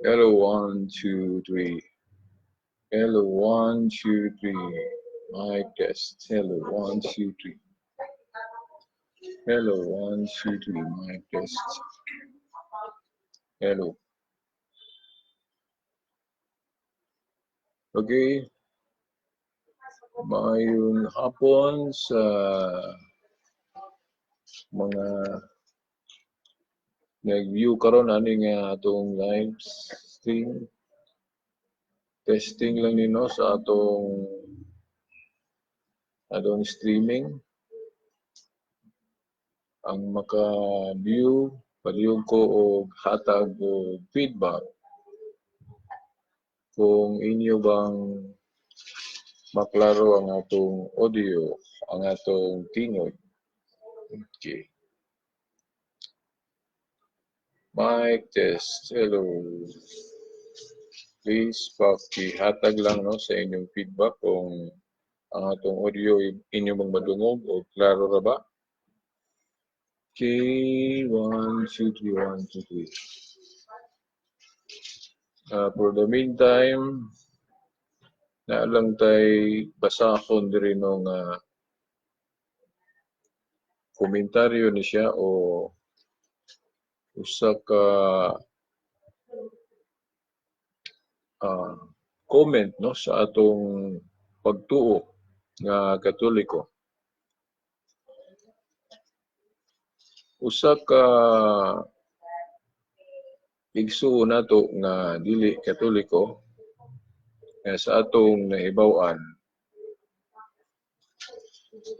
Hello, one, two, three. Hello, one, two, three. Mic test. Hello, one, two, three. Hello, one, two, three. Mic test. Hello. Okay. Maayong hapon sa mga nag-view karon ani nga atong live stream. Testing lang nino sa atong streaming. Ang maka-view, palihog ko og hatag og feedback kung inyo bang maklaro ang atong audio, ang atong tingog. Okay. Mic test. Hello. Please pakihatag lang, no, sa inyong feedback kung ang atong audio inyo bang madungog o klaro ra ba? Okay, one, two, three, one, two, three. For the meantime, na lang tay basahon diri no nga komentaryo ni siya o usa ka comment, no, sa atong pagtuo nga Katoliko. Usa ka igsuon nato nga dili Katoliko nga sa atong nahibaw-an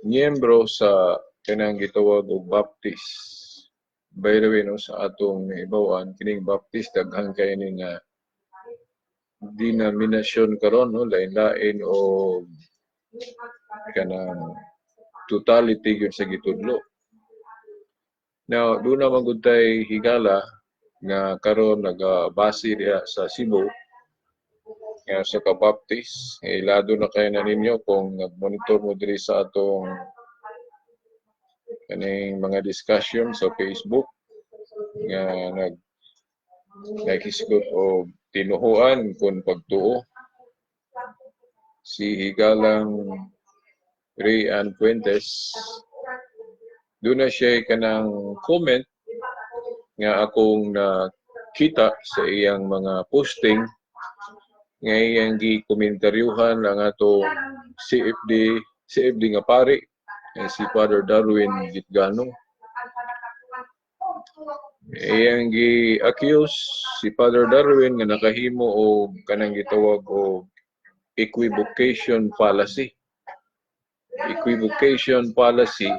miyembro sa kanang gitawag og Baptist. By the way, no, sa atong nahibaw-an kining Baptist daghan kay ni nga denominasyon karon, no, lain-lain og kanang totality gyud sa gitudlo. Now, duna man gud tay higala nga karon nagabase diha sa Cebu nga sa ka Baptist. Ilado na kay na ninyo kung nag-monitor mo diri sa atong kaning mga discussion sa Facebook nga naghisgot og tinuhuan kon pagtuo, si higalang Ray Ann Fuentes. Duna siya kanang comment nga akong nakita sa iyang mga posting nga iyang gikomentaryohan ang atong CFD nga pari, eh, si Father Darwin Gitgano. Iyang gi-accuse si Father Darwin nga nakahimo og kanang gitawag og equivocation fallacy. Equivocation fallacy.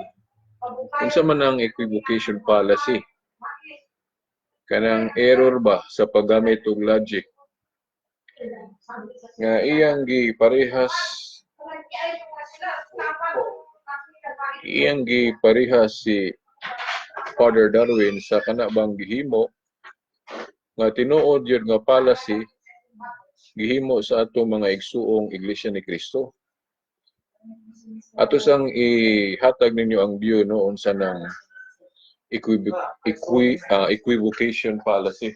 Unsa man ang equivocation fallacy? Kanang error ba sa paggamit og logic nga iyang giparehas si Father Darwin sa kana bang gihimo nga tinuod yun nga fallacy gihimo sa atong mga igsuong Iglesia ni Cristo. Ato sang ihatag ninyo ang view, no, unsa nang equivocation fallacy.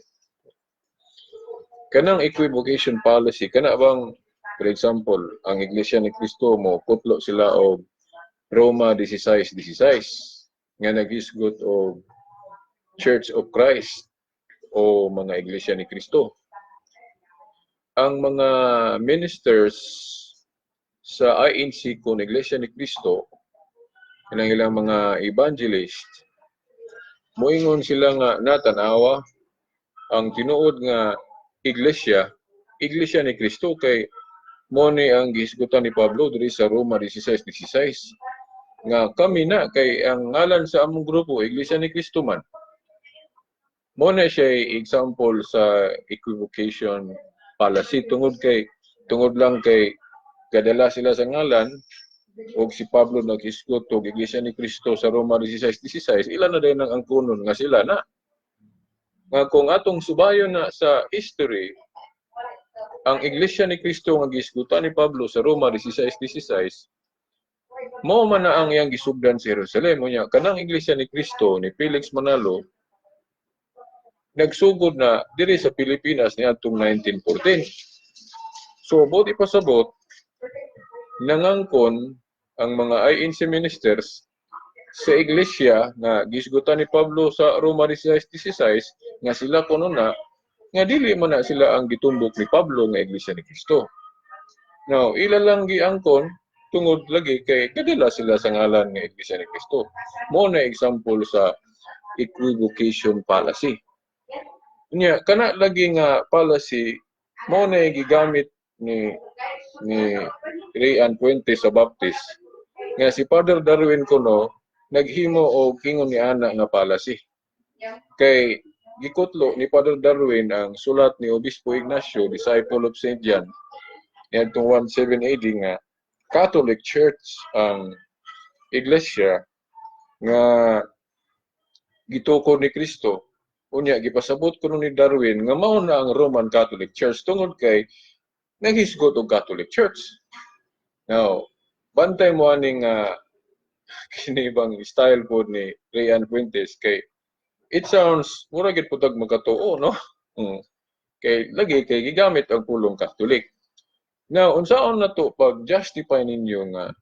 Kanang equivocation fallacy, kana bang, for example, ang Iglesia ni Cristo mo kutlo sila og Roma 16:16 nga naghisgot og Church of Christ o mga Iglesia ni Cristo. Ang mga ministers sa INC kung Iglesia ni Cristo, kanang ilang mga evangelist, moingon sila nga natanawa ang tinuod nga iglesia, Iglesia ni Cristo, kay mo ni ang gihisgutan ni Pablo diri sa Roma 16:16 nga kami na kay ang ngalan sa among grupo Iglesia ni Cristo man. Mo na siya example sa equivocation fallacy tungod lang kay kadala sila sa ngalan og si Pablo naghisgot og Iglesia ni Cristo sa Roma 16:16, ila na din ang angkunon nga sila na. Nga kung atong subayon na sa history, ang Iglesia ni Cristo nga gihisgutan ni Pablo sa Roma 16:16 mao man na ang iyang gisugdan sa Jerusalem. Unya kanang Iglesia ni Cristo ni Felix Manalo. Nagsugod na diri sa Pilipinas niadtong 1914. So, buot ipasabot, nangangkon ang mga INC ministers sa iglesia nga gisgutan ni Pablo sa Roma 16:16 nga sila kuno na nga dili man na sila ang gitumbok ni Pablo nga Iglesia ni Cristo. Now, ila lang giangkon tungod lagi kay kadala sila sa ngalan nga Iglesia ni Cristo. Mao na example sa equivocation fallacy. Nya kana lagi nga fallacy mao na gigamit ni Ray-Ann Puente sa Baptist nga si Father Darwin kuno naghimo og ingon ni ana nga fallacy. Kay gikutlo ni Father Darwin ang sulat ni Obispo Ignacio, disciple of St. John, niadtong 17 AD nga Catholic Church ang iglesia nga gitukod ni Kristo. Unya gipasabot kuno ni Darwin nga mao na ang Roman Catholic Church tungod kay naghisgot og Catholic Church. Now, bantay mo aning kini bang style pod ni Ray-Ann Fuentes kay it sounds mura gid pud magkatuo, no? Kay lagi kay gigamit ang pulong Catholic. Now, unsaon na to pag justify ninyo nga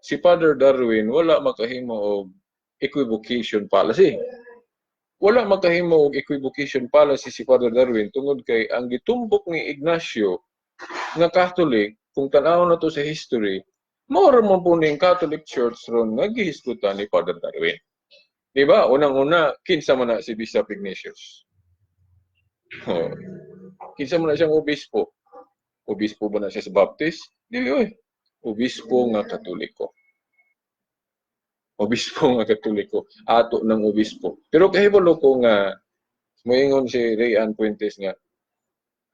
si Father Darwin wala makahimo og equivocation fallacy? Wala makahimo og equivocation fallacy si Father Darwin tungod kay ang gitumbok ni Ignacio nga Catholic, kung tan-awon na to sa history, mao ra man po ning Catholic Church ron nga gihisgutan ni Father Darwin. Di ba? Unang-una, kinsa man na si Bishop Ignatius? Oh. Kinsa man na siyang obispo? Obispo ba na siya sa Baptist? Dili oy. Obispo nga Katoliko. Obispo nga Katoliko. Ato ng obispo. Pero kahibalo ko nga moingon si Ray-Ann Fuentes nga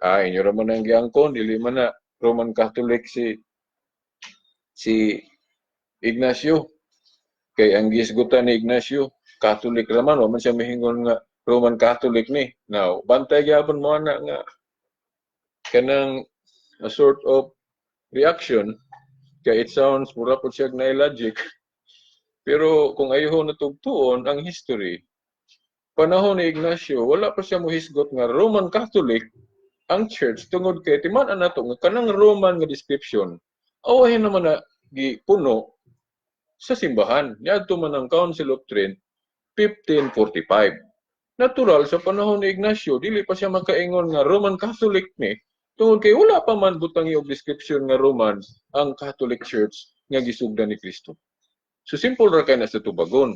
inyo ra man ang giangkon, dili man na Roman Catholic si Ignacio. Kay ang gisgutan ni Ignacio, Catholic raman, wa man siya mihingon nga Roman Catholic ni. Now, bantay gyapon mo ana nga kanang a sort of reaction kay it sounds mura pod siya na logic. Pero kung ayaw na tugtuon ang history, panahon ni Ignacio, wala pa siya mohisgot nga Roman Catholic ang church tungod kay timan-an nato nga kanang Roman nga description awahin naman na gipuno sa simbahan niadto man ang Council of Trent 1545. Natural, sa panahon ni Ignacio, dili pa siya makaingon nga Roman Catholic ni tungod kay wala pa man butang og description nga Roman ang Catholic Church nga gisugdan ni Kristo. So simple ra kay na sa tubagon.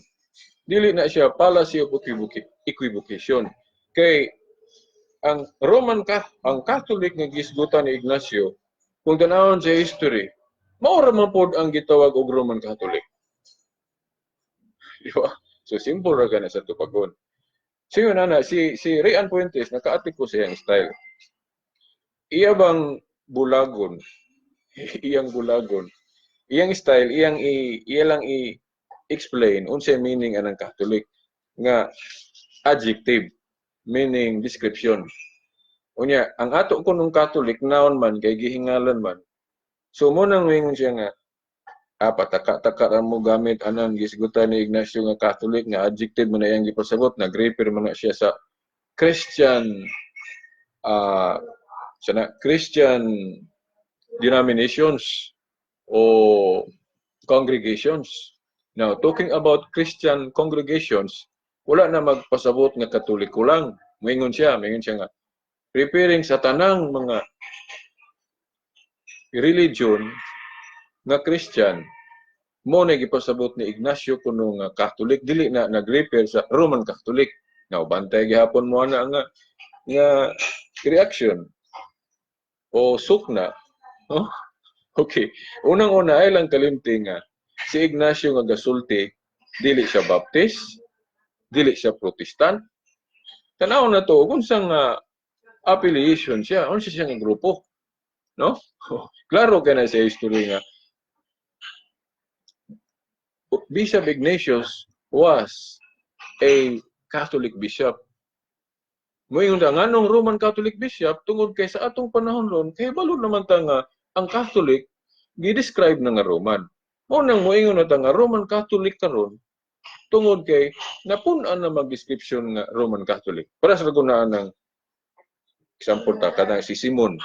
Dili na siya fallacy of equivocation. Kay ang Roman ka ang Catholic nga gisgutan ni Ignacio, kung tanawon sa history, mao ra man pod ang gitawag og Roman Catholic. Di ba? So simple ra ka na sa tubagon. So yun ana, si Ray-Ann Fuentes nakaati ko sa iyang style. Iya bang bulagon, iyang bulagon, iyang style, iya lang i explain unsay meaning anang Catholic nga adjective meaning description. Unya, ang ato ko nung Catholic noun man kay gihingalan man. So mo nang wingon siya nga pataka-taka ra mo gamit anang gisgutan ni Ignacio nga Catholic nga adjective man na iyang gipasabot, nag-refer man na siya sa Christian sana Christian denominations o congregations. Now, talking about Christian congregations, wala na magpasabot nga Katoliko lang. Moingon siya nga referring sa tanang mga religion nga Christian mo na gipasabot ni Ignacio kuno nga Catholic, dili na nag-refer sa Roman Catholic. Now, bantay gihapon mo ana nga reaction o sukna. Oh? Okay. Unang-una ay lang kalimti nga si Ignacio nga gasulti, dili siya Baptist, dili siya Protestant. Tanaw na to kung sa nga affiliation siya, unsa siya nga grupo. No? Klaro kay na sa history nga Bishop Ignatius was a Catholic bishop. Moingon ta nganong Roman Catholic bishop tungod kay sa atong panahon ron kay balo naman ta nga ang Catholic gi-describe na nga Roman. Mao nang moingon na ta nga Roman Catholic karon. Tungod kay napun-an na mag-description nga Roman Catholic. Para sa gunaan ng example ta kanang si Simon.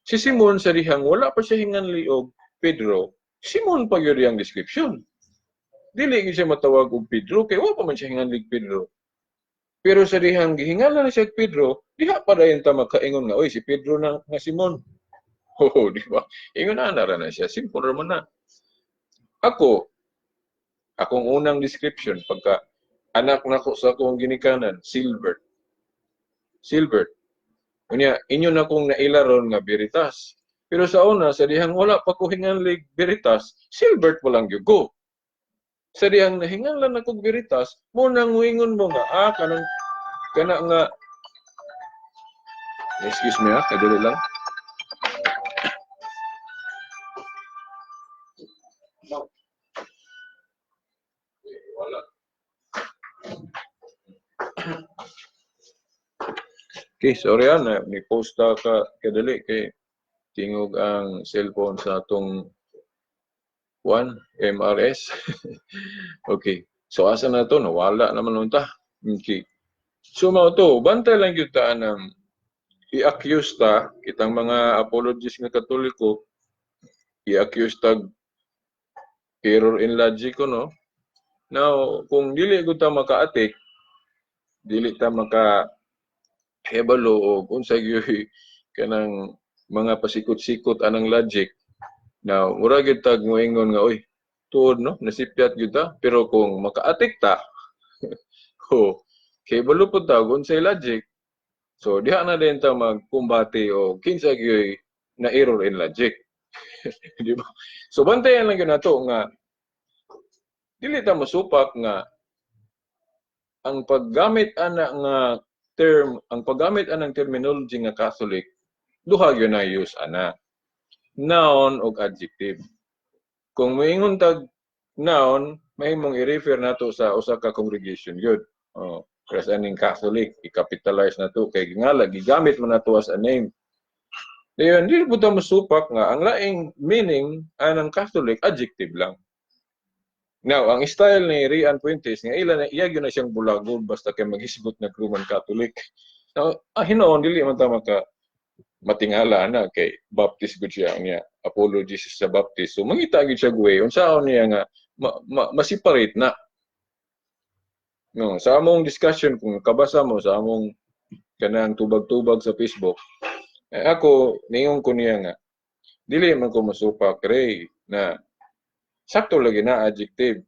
Si Simon, sa dihang wala pa siya hinganli og Pedro, Simon pa gyud ang description. Dili gyud siya matawag og Pedro kay wa pa man siya hinganli Pedro. Pero sa dihang gihingalan na siya og Pedro, diha pa dayon ta makaingon nga, "Oy, si Pedro na nga Simon." Oh, di ba? Ingon na ra na siya, simple ra man na. Ako, akong unang description pagka anak nako sa akong ginikanan, Silbert. Silbert. Unya, inyo na kong nailaron nga Veritas. Pero sa una, sa dihang wala pa ko hinganlig Veritas, Silbert pa lang gyud ko. Sa dihang nahinganlan akong Veritas, mo nang muingon mo nga, ah, kanang, kana nga, excuse me ha, kadali lang. Wala. Okay, sorry ah, na, ni post ta ka kadali kay tingog ang cellphone sa atong 1 MRS. Okay. So asa na to? Nawala naman nun ta. Okay. So mao to, bantay lang gyud ta ng i-accuse ta kitang mga apologists nga Katoliko, i-accuse tag error in logic ko, no. Now, kung dili gud ta makaatik, dili ta maka hebalo o unsa gyud kanang mga pasikot-sikot anang logic. Now, mura gyud tag moingon nga, "Oy, tuod no, nasipyat gyud ta." Pero kung makaatik ta, oh, kay balo pud ta kung unsay logic. So diha na din ta magkumbate o kinsa gyud na error in logic. Di ba? So bantayan lang gyud nato nga dili ta masupak nga ang paggamit ana nga term, ang paggamit anang terminology nga Catholic, duha gyud na use ana. Noun og adjective. Kung moingon tag noun, mahimong i-refer nato sa usa ka congregation gyud. Oh, pero sa aning Catholic, i-capitalize na to kay ngala gigamit man nato as a name. Dayon dili po ta masupak nga ang laing meaning anang Catholic, adjective lang. Now, ang style ni Rian Puentes nga ila na iya gyud na siyang bulagon basta kay maghisgot na Roman Catholic. Now, hinuon dili man ta maka matingala na kay Baptist gud siya niya, apologist sa Baptist. So mangita gyud siya way unsaon niya nga ma-separate na. No, sa among discussion, kung kabasa mo sa among kanang tubag-tubag sa Facebook, eh, ako ningon ko niya nga dili man ko masupak, Ray, na sakto lagi na adjective,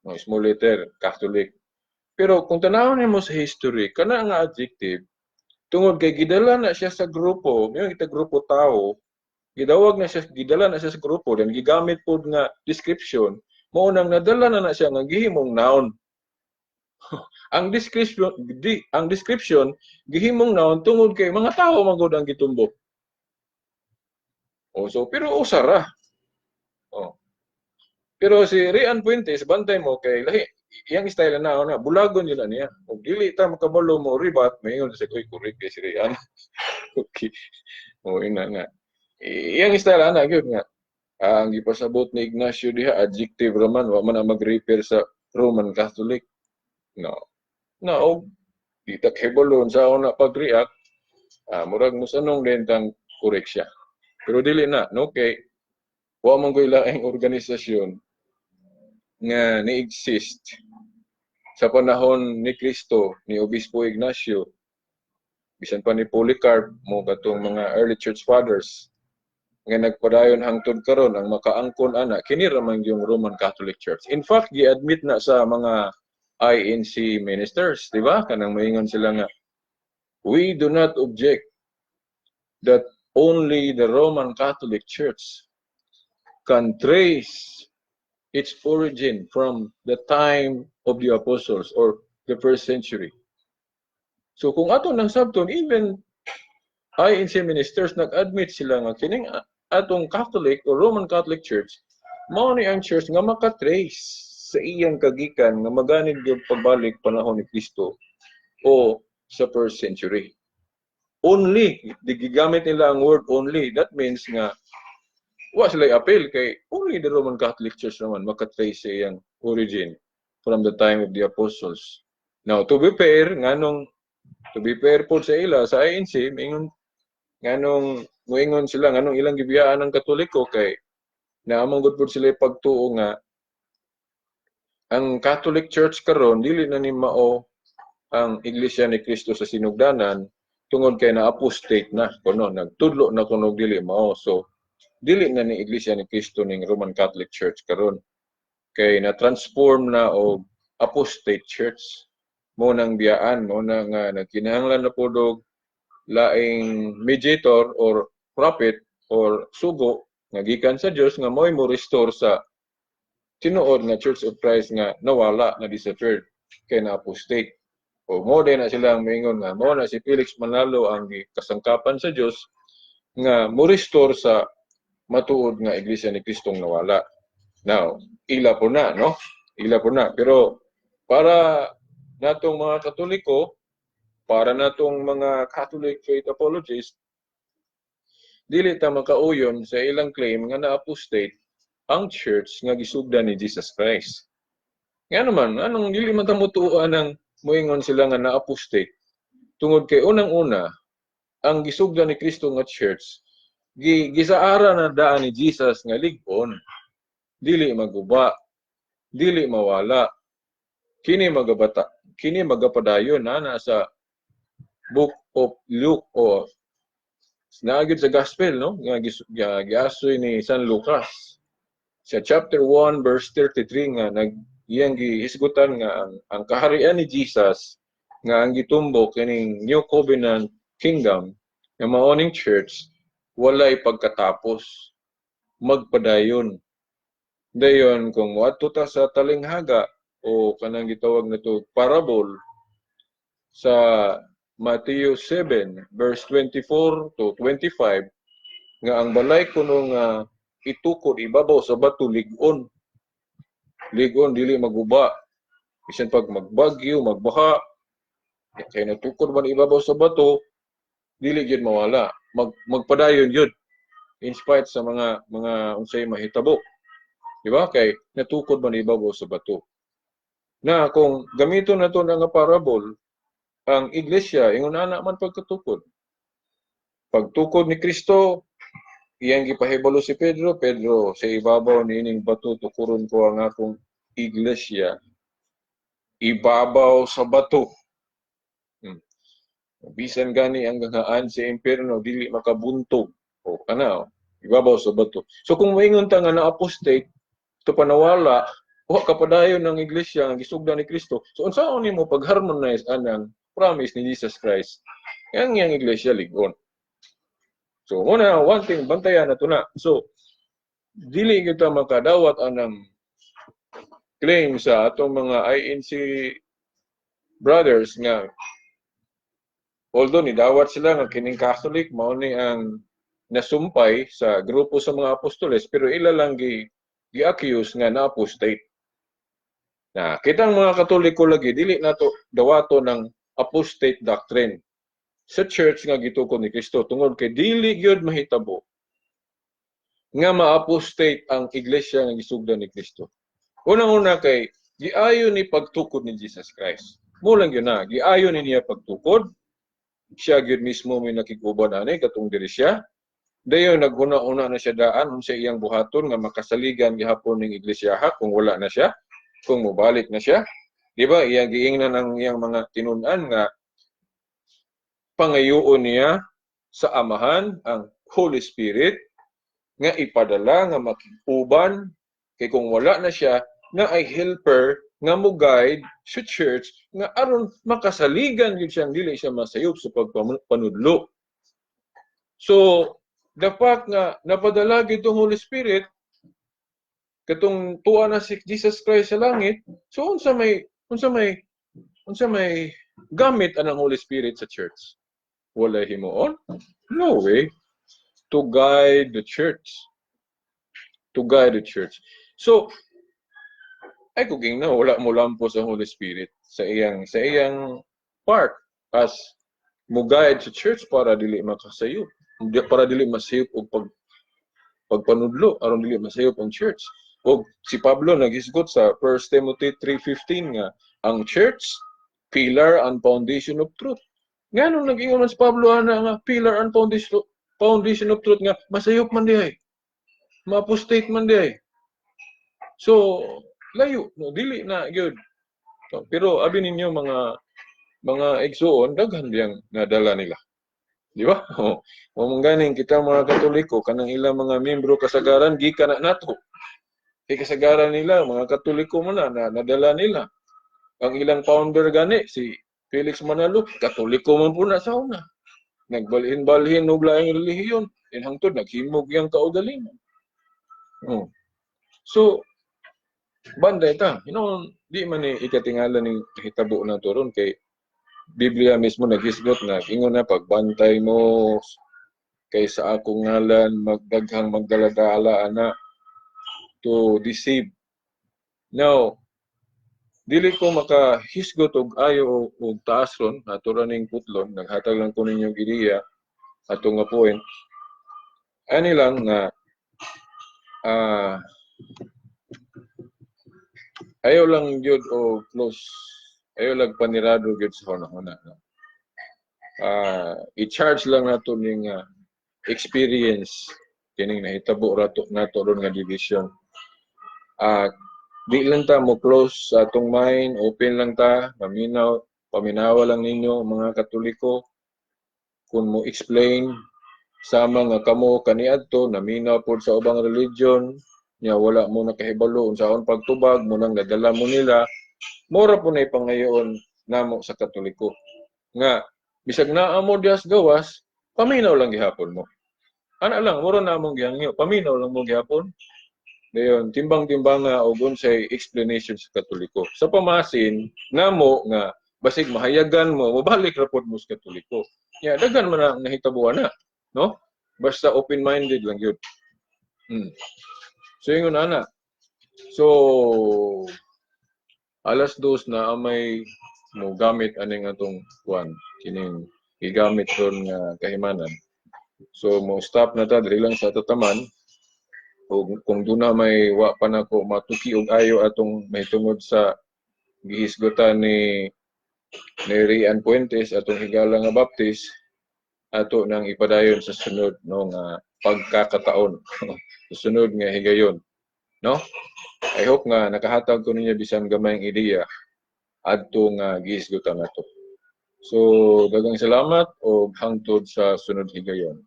no, small letter Catholic. Pero kung tanawon nimo sa history, kana nga adjective, tungod kay gidala na siya sa grupo, yung kita grupo tao, gidawag na siya, gidala na siya sa grupo, then gigamit pod nga description, mao nang nadala na na siya nga gihimong noun. Ang description gihimong noun tungod kay mga tao man gud ang gitumbok. Oh, so pero usa ra. Oh. Pero si Rian Puentes, bantay mo kay lahi iyang style na na bulagon yun na niya. Kung dili ta makabalo mo ribat, mayngon sa, "Oy, correct kay si Rian." Okay. O ina nga. Iyang style ana gyud nga. Ah, ang gipasabot ni Ignacio diha adjective raman, wa man ang mag-refer sa Roman Catholic. No. No, og di ta kahibalo sa na pag-react, murag mosanong din tang correct siya. Pero dili na, no, kay wa man ko'y laing organisasyon nga ni-exist sa panahon ni Kristo, ni Obispo Ignacio, bisan pa ni Polycarp mo, katong mga early church fathers nga nagpadayon hangtod karon ang makaangkon ana, kini ra man yung Roman Catholic Church. In fact, gi-admit na sa mga INC ministers, di ba? Kanang maingon sila nga, "We do not object that only the Roman Catholic Church can trace its origin from the time of the apostles or the first century." So kung ato nang sabton, even INC ministers nag-admit sila nga kining atong Catholic or Roman Catholic Church mao ni ang church nga makatrace sa iyang kagikan nga maganid gyud pagbalik panahon ni Kristo o sa first century. Only, di gigamit nila ang word "only." That means nga wa sila appeal kay only the Roman Catholic Church naman makatrace sa iyang origin. from the time of the apostles. Now, to be fair, nganong to be fair po sa ila sa INC, mingon nganong moingon sila nganong ilang gibiyaan ang Katoliko kay naamang gud pud sila pagtuo nga ang Catholic Church karon dili na ni mao ang Iglesia ni Cristo sa sinugdanan tungod kay na apostate na kuno, nagtudlo na kuno dili mao. So dili na ni Iglesia ni Cristo ning Roman Catholic Church karon kay na transform na og apostate church. Mo nang biyaan mo na nga nagkinahanglan na pud og laing mediator or prophet or sugo nga gikan sa Dios nga mo'y mo restore sa tinuod nga Church of Christ nga nawala, na disappeared kay na apostate. O mo din na silang moingon nga mo na si Felix Manalo ang kasangkapan sa Dios nga mo restore sa matuod nga Iglesia ni Kristong nawala. Now, ila po na, no? Ila po na. Pero para natong mga Katoliko, para natong mga Catholic faith apologists, dili ta makauyon sa ilang claim nga na-apostate ang church nga gisugdan ni Jesus Christ. Nga naman, anong dili man ta motuoan ang moingon sila nga na-apostate? Tungod kay unang-una, ang gisugdan ni Kristo nga church, gisaara na daan ni Jesus nga lig-on, dili maguba, dili mawala. Kini magabata, kini magapadayon na sa Book of Luke o naagid sa Gospel, no, nga giasoy ni San Lucas sa chapter 1 verse 33 nga nag iyang gihisgutan nga ang kaharian ni Jesus nga ang gitumbok kining New Covenant Kingdom nga mao ning church walay pagkatapos, magpadayon. Dayon kung moadto ta sa talinghaga o kanang gitawag nato parable sa Matthew 7 verse 24 to 25 nga ang balay kuno nga itukod ibabaw sa bato, lig-on, lig-on, dili maguba bisan pag magbagyo, magbaha, kay natukod man ibabaw sa bato, dili gyud mawala, magpadayon gyud in spite sa mga unsay mahitabo, di ba, kay natukod man ibabaw sa bato. Na kung gamiton nato na nga parable, ang iglesia ingon ana man pagkatukod. Pagtukod ni Kristo, iyang gipahibalo si Pedro, "Pedro, sa ibabaw niining bato tukuron ko ang akong iglesia." Ibabaw sa bato. Bisan gani ang ganghaan sa impyerno dili makabuntog. O kana, oh, ibabaw sa bato. So kung moingon ta nga na-apostate, ito pa nawala, wa kapadayon ng iglesia nga gisugdan ni Kristo. So unsaon nimo pag-harmonize anang promise ni Jesus Christ? Yang iyang iglesia lig-on. So muna one thing bantayan nato na. So dili kita makadawat anang claim sa atong mga INC brothers nga although nidawat sila nga kining Catholic mao ni ang nasumpay sa grupo sa mga apostoles, pero ila lang gi gi-accuse nga na-apostate. Na kitang mga Katoliko lagi dili nato dawato ng apostate doctrine sa church nga gitukod ni Kristo tungod kay dili gyud mahitabo nga ma-apostate ang iglesia nga gisugdan ni Kristo. Unang-una kay giayo ni pagtukod ni Jesus Christ. Mo lang yun na, giayo ni niya pagtukod. Siya gyud mismo may nakig-uban ani katong diri siya. Dayon naghuna-una na siya daan unsa iyang buhaton nga makasaligan gihapon ning iglesia kung wala na siya, kung mobalik na siya. Di ba? Iyang giingnan ang iyang mga tinun-an nga pangayoon niya sa Amahan ang Holy Spirit nga ipadala nga makig-uban kay kung wala na siya na ay helper nga mo guide sa church nga aron makasaligan gyud siyang dili siya masayop sa pagpanudlo. So, the fact nga napadala gyud tong Holy Spirit katong tuwa na si Jesus Christ sa langit, so unsa may gamit anang Holy Spirit sa church? Wala himuon? No way. To guide the church. To guide the church. So, ay kung na wala mo lampo sa Holy Spirit sa iyang part as mo guide sa church para dili makasayop, para dili masayop og pagpanudlo, aron dili masayop ang church. Og si Pablo naghisgot sa 1 Timothy 3:15 nga ang church, pillar and foundation of truth. Nganong nag-ingon man si Pablo ana nga pillar and foundation of truth nga masayop man diay? Ma-apostate man diay. So layo no, dili na gyud. So, pero abi ninyo, mga igsuon, daghan diyang nadala nila. Di ba? Oh. Mao man ganing kita mga Katoliko, kanang ilang mga miyembro kasagaran gikan na nato. Kay kasagaran nila mga Katoliko man na nadala nila. Ang ilang founder gani, si Felix Manalo, Katoliko man po na sa una. Nagbalhin-balhin og laing relihiyon, in hangtod naghimog iyang kaugalingon. Oh. So banday ta, di man ni ikatingala ning hitabo na to ron kay Biblia mismo naghisgot na ingon na pagbantay mo kay sa akong ngalan magdaghang magdala-dala ana to deceive. Now, dili ko makahisgot og ayo og taas ron ato ra ning putlon, naghatag lang ko ninyo ideya ato nga point. Ani lang nga ayaw lang gyud og close, ayaw lang panirado gyud sa hunahuna, no? I-charge lang nato ning experience kining nahitabo rato nato ron nga division. Di lang ta mo close sa atong mind, open lang ta, maminaw, paminawa lang ninyo mga Katoliko kung mo explain sama nga kamo kaniadto naminaw pod sa ubang religion nya wala mo nakahibalo unsaon pagtubag mo nang nadala mo nila. Mora po na ipangayoon namo sa Katoliko nga bisag naa mo diha sa gawas, paminaw lang gihapon mo ana lang. Mura na among gihangyo, paminaw lang mo gihapon. Dayon timbang-timbanga og unsay explanation sa Katoliko. Sa pamasin namo nga basig mahayagan mo, mobalik ra pod mo sa Katoliko. Ya, daghan man na nahitabuan na, no? Basta open-minded lang yun. So ingon ana. So 2:00 na may mo gamit aning atong kuan kining gigamit ron nga kahimanan. So mo stop na ta diri lang sa tataman ug kung duna may wa pa nako matuki og ayo atong mahitungod sa gihisgutan ni Rian Puentes, atong higala nga Baptist, ato nang ipadayon sa sunod, no, nga pagkakataon, sa sunod nga higayon, no? I hope nga nakahatag ko ninyo bisan gamayng ideya adto nga gihisgutan nato. So daghang salamat og hangtod sa sunod higayon.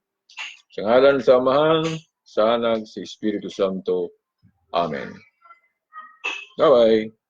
Sa ngalan sa Amahan, sa Anak, sa Espiritu Santo. Amen. Bye bye.